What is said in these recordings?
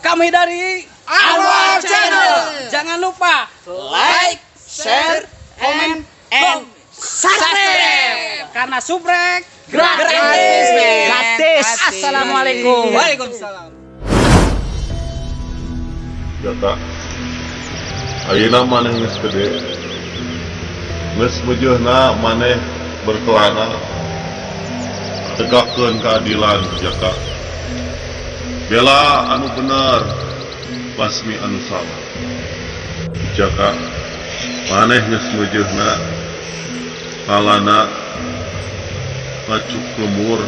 Kami dari Anwar Channel. Jangan lupa like, share, comment, and subscribe. Karena subrek Gratis. Gratis. Assalamualaikum. Waalaikumsalam. Jaka, ayeuna maneh geus gede, geus mejeuhna maneh berkelana. Tegakkeun keadilan, Jaka. Bela anu bener, basmi anu salah. Jaka, maneh geus mejeuhna ngalana ngacuk lemur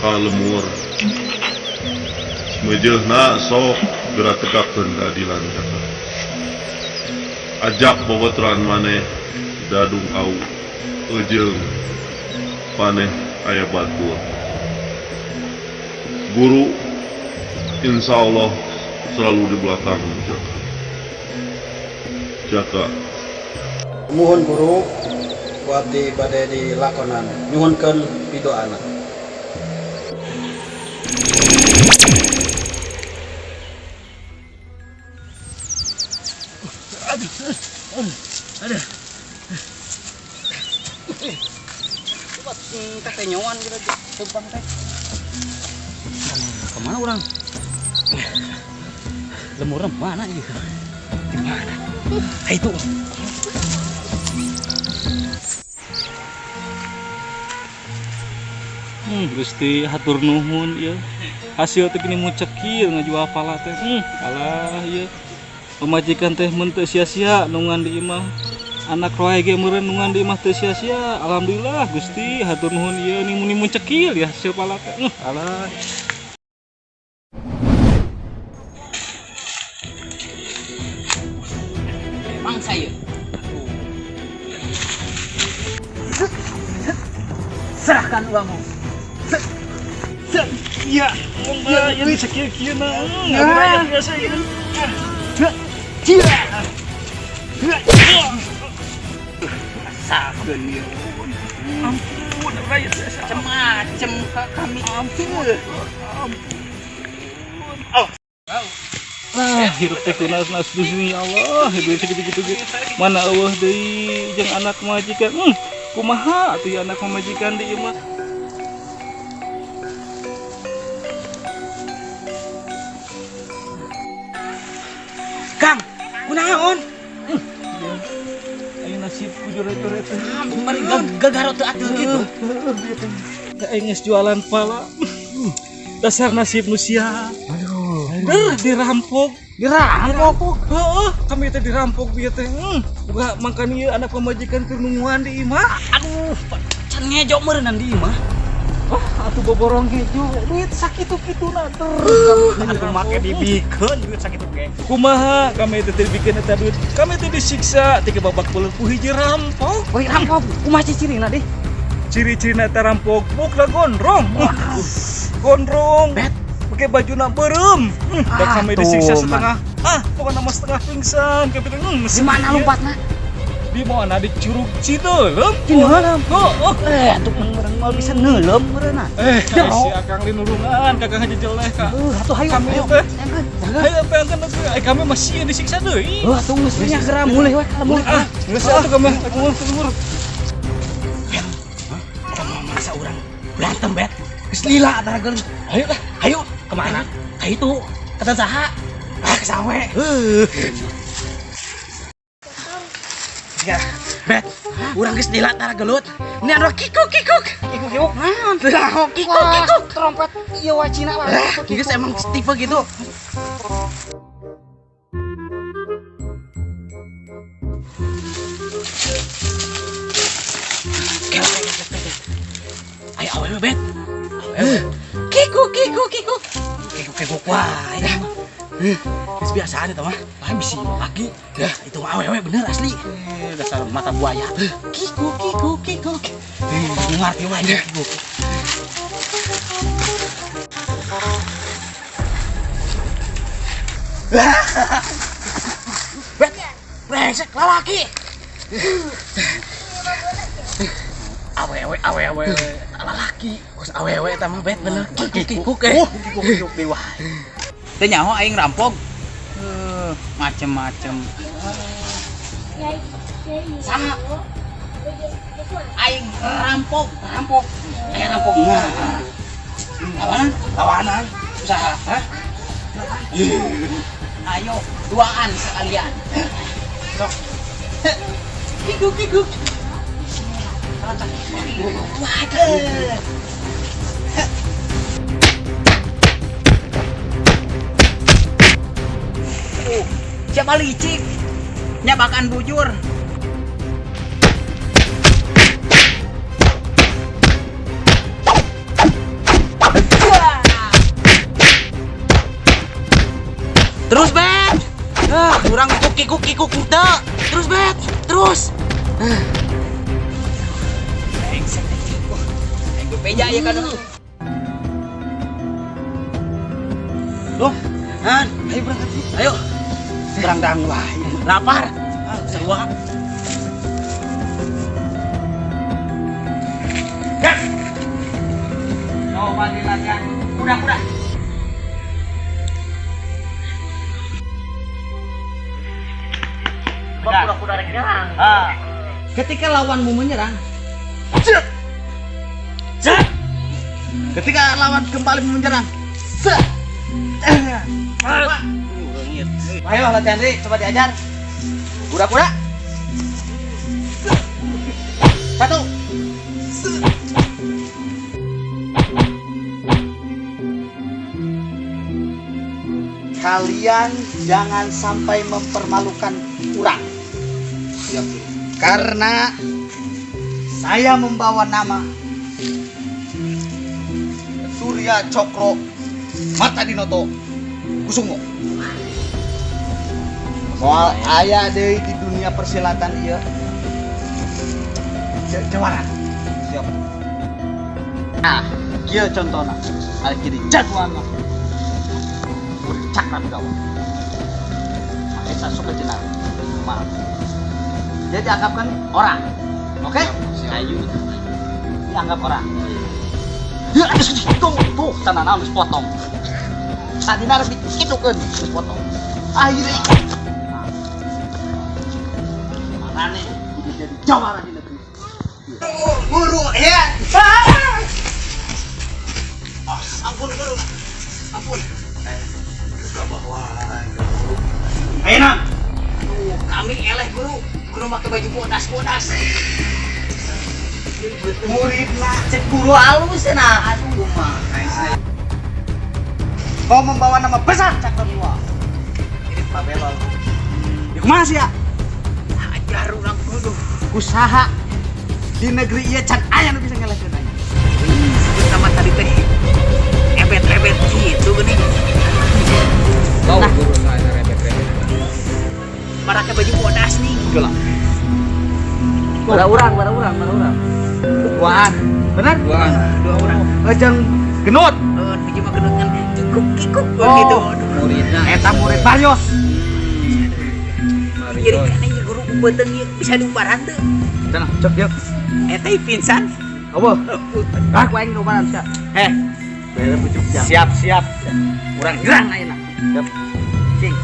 ka lemur. Mejeuhna sok geura tegakkeun keadilan, Jaka. Ajak babaturan maneh Dadung Au eujeung maneh aya batur. Guru insya Allah selalu di belakang Jaka. Jaka. Muhun guru, ku abdi bade dilakonan, nyuhunkeun pidoana. Coba tetenyoan gitu tebang teh. Kemana orang? Lemurnya mana gitu? Di mana? Ah, itu. Gusti, hatur nuhun ya. Hasil teh gini mucekil ngajual pala teh. Alah ya. Pamajikan teh mun teu sia-sia nungan di imah. Anak roe ge meureun nungan di imah teu sia-sia. Alhamdulillah Gusti, hatur nuhun ieu ni muni mucekil ya hasil pala teh. Alah. Mangsa ieu. Serahkan uangmu. Iya, monggo ieu cekil kieu na. Ngaburaya biasa ieu. Sakeun ieu. Ampun, raya biasa. Macem-macem ka kami. Ampun. Ah, hirup teh kunas nas dunia ya Allah, hidup segitu-gitu ge. Mana eueuh deui jeung anak majikan. Kumaha atuh ya anak pamajikan di ieu mah. Kang, kunaon? Ayo nasib kujur itu itu. Mari gagaro teu atuh gitu. Aing geus jualan pala. Dasar nasib nu sia. Aduh. Dirampok. Dirampok. Heeh, kami teh dirampok bieu teh. Buka mangkan ieu anak pamajikan keur nungguan di imah. Aduh, can ngejo meureunnan di imah. Wah, atuh boborong kejo. Duit sakitu-kituna terus. Aduh, make dibikeun duit sakitu ge. Kumaha kami teh teu dibikeun eta duit. Kami teh disiksa ti babak beuleuh ku hiji rampok. Woi, rampok, kumaha cicirina deh? Ciri-cirina eta rampok bukna gondrong. Gondrong. Bet. Pakai bajuna beureum. Da kami disiksa tuh, setengah. Ah, pokoknya mah setengah pingsan. Kami teh Di mana lompatna? Di mana di Curug Cineulem. Cineulem? Heeh. Atuh mun meureun moal bisa neuleum meureunna. Si Akang linulungan, kakang haji jeleh ka. Atuh hayu. Kami Hayu. teh. Tangkeun. Hayu tangkeun atuh. Kami masih disiksa deui. Atuh geus nya geura mulih we ka mulih. Ah, geus atuh kami kumur kumur. Eta mah masa urang berantem bet. Geus lila tara geus. Ayo lah. Hayu, kemana? Ka itu, kata saha? Ah, ke sawe. Heuh. Ya, bet. Urang geus lila tara gelut. Ini anu kikuk kikuk. Kikuk kikuk. Naon? Lah, kikuk kikuk. Trompet ieu wae Cina lah. Lah, geus emang tipe gitu. Ayo awewe bet. Awewe. Kikuk kikuk kikuk. Kikuk kikuk wae. Geus biasaan eta mah. Ah, bisi lagi. Ya, itu mah awewe bener asli. Dasar mata buaya. Kikuk kikuk kikuk. Ngarti wae kikuk. Bet, brengsek lalaki. Awewe awewe lalaki. Kos awewe eta mah bet bener. Kikuk kikuk eh. Kikuk kikuk dewa. Teu nyaho aing rampok. Macem-macem. Saha? Aing rampok, rampok. Aing rampok. Nah. Lawanan, lawanan. Usaha, hah? Ayo, duaan sekalian. Sok. Kikuk, kikuk. Waduh. Siapa licik? Nyabakan bujur. Terus, Bet. Ah, kurang kikuk kikuk teu. Terus, Bet. Terus. Brengsek. Aing bebeja ya kan. Loh, Han, ayo berangkat. Ayo. Berangdang wae. Lapar. Ah, sarua. Coba dilatihan. Kuda-kuda. Kuda-kuda rek nyerang. Ah. Ketika lawanmu menyerang, set. Set. Ketika lawan kembali menyerang, set. Ayo latihan deh, coba diajar. Kuda-kuda. Satu. Kalian jangan sampai mempermalukan urang. Karena saya membawa nama Surya Cokro Martadinoto Kusumo. Moal aya deui di dunia persilatan ieu. Jawara. Siap. Nah, kieu contohna. Aya kiri jagoan mah. Cakra gawa. Make sasuke jenar. Maaf. Dia dianggapkan orang. Oke? Ayo. Dianggap orang. Ya, tuh, tuh, sana naon geus potong. Tadina harus dikitukeun, geus potong. Akhirnya marane kudu jadi jawara di negeri. Guru, ya. Ah, ampun guru. Ampun. Ayo nang. Aduh, kami eleh guru. Guru pakai baju bodas-bodas. Murid lah, cek guru halus ya nah. Aduh mah. Kau membawa nama besar Cakra Biwa. Ini Pak Belol. Ya kumaha sih ya? Ajar urang guru. Usaha di negeri ieu can aya nu bisa ngelehkeun aing. Sama tadi teh ebet-ebet gitu gini. Tahu guru saya rebet-rebet. Marake baju bodas nih. Gelah. Bara urang, bara urang, bara urang. Duaan. Benar? Duaan. Dua orang. Ejeng genut. Biji mah genut kan kikuk-kikuk Oh. gitu. Muridna. Eta murid Marios. Jadi kan ieu guru beuteung ieu bisa diubaran teu. Cenah, cek yuk. Eta pingsan. Apa? Ah, ku aing diubaran sia. Eh, Bere pucuk jam. siap siap. Urang gerang ayeuna. Siap. Cing.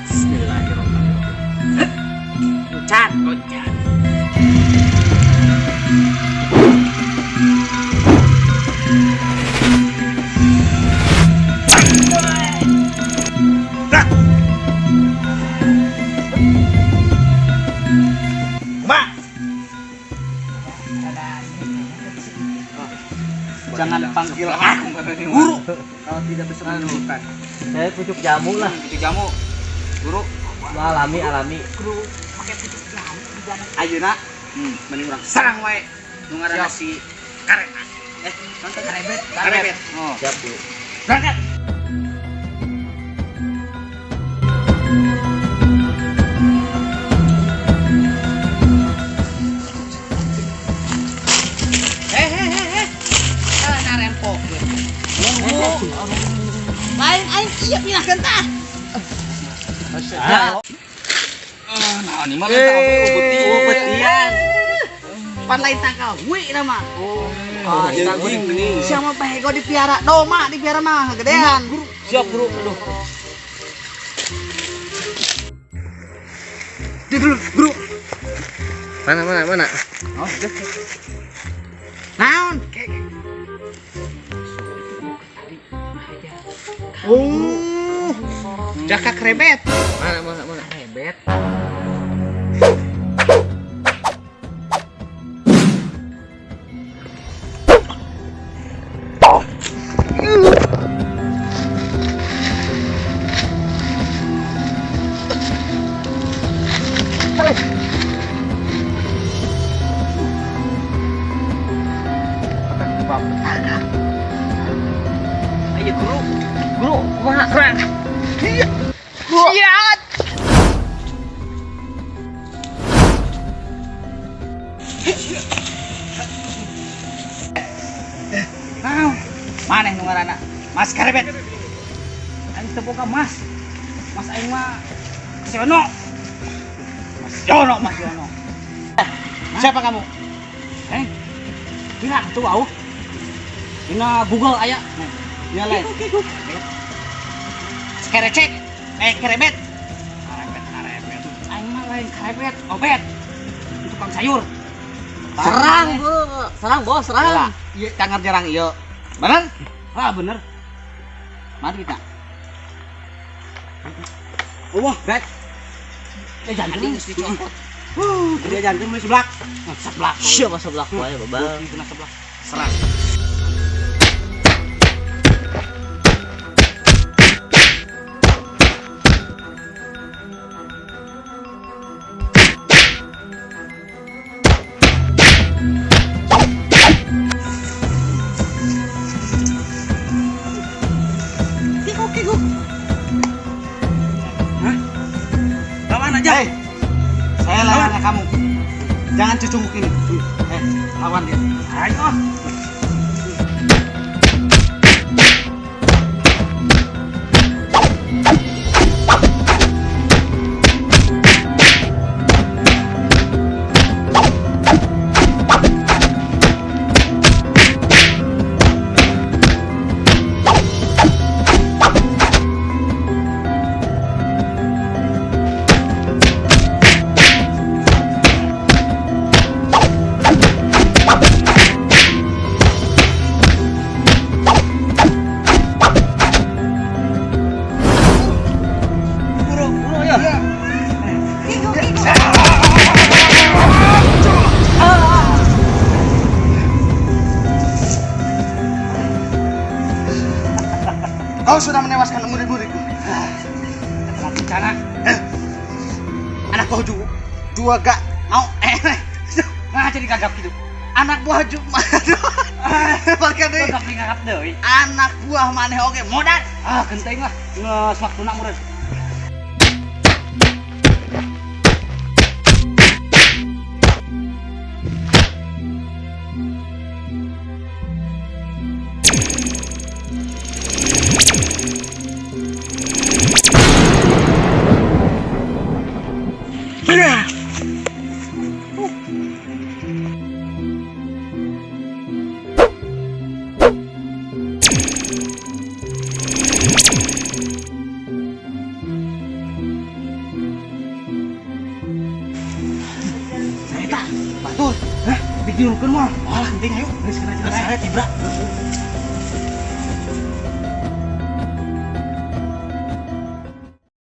Bismillahirrahmanirrahim. Encan, encan. Mak. Jangan panggil aku guru kalau tidak bisa menentukan. Saya pucuk jamu lah. Pucuk jamu. Guru. Alami, alami. Guru pakai pucuk jamu di jalan. Ayeuna, mending urang sarang wae. Nu ngaranna si Karet. Nonton Karebet. Karebet. Oh. Siap, Bu. Berangkat. Narempok. Lain aing iya pinahkeun tah. Ah, nah ini mah minta ubetian. Pan lain tangkal we na mah. Oh, Siapa bego dipiara doma dipiara mah gedean. Siap guru. Aduh. Tidur guru. Mana? Oh, naon? Oh, jaka krebet. Mana krebet? Ayo guru, kumaha? Serang. Siat. Naon? Maneh nu ngaranna? Mas Karebet. Aing teu boga mas. Mas aing mah Mas Yono. Mas Yono. Siapa kamu? Eh. Dina tuh wau. Dina Google aya. Ya lain. Kerecek. Kerebet. Karebet. Aing mah lain karebet, obet. Tukang sayur. Serang guru, serang bos, serang. Iya, cangar jarang ieu. Bener? Ah, bener. Mari kita. Wah, bet. Ya jantung Geus dicopot. Dia jantung beli seblak. Seblak. Siapa seblak wae babang. Kena seblak. Serang. Kiko. Hah? Lawan aja. Hey, saya lawannya kamu. Jangan cucunguk ini. Lawan dia. Ayo. Kau sudah menewaskan murid-muridku. Rencana. Anak buah juga gak mau. Nah, jadi gagap gitu. Anak buah juga. Gagap gagap deui. Anak buah maneh oge modal. Ah, genteng lah. Geus waktuna murid. Batur, hah? Dijurkeun mah. Walah, penting ayo. Geus kena Geus jelek. tibra.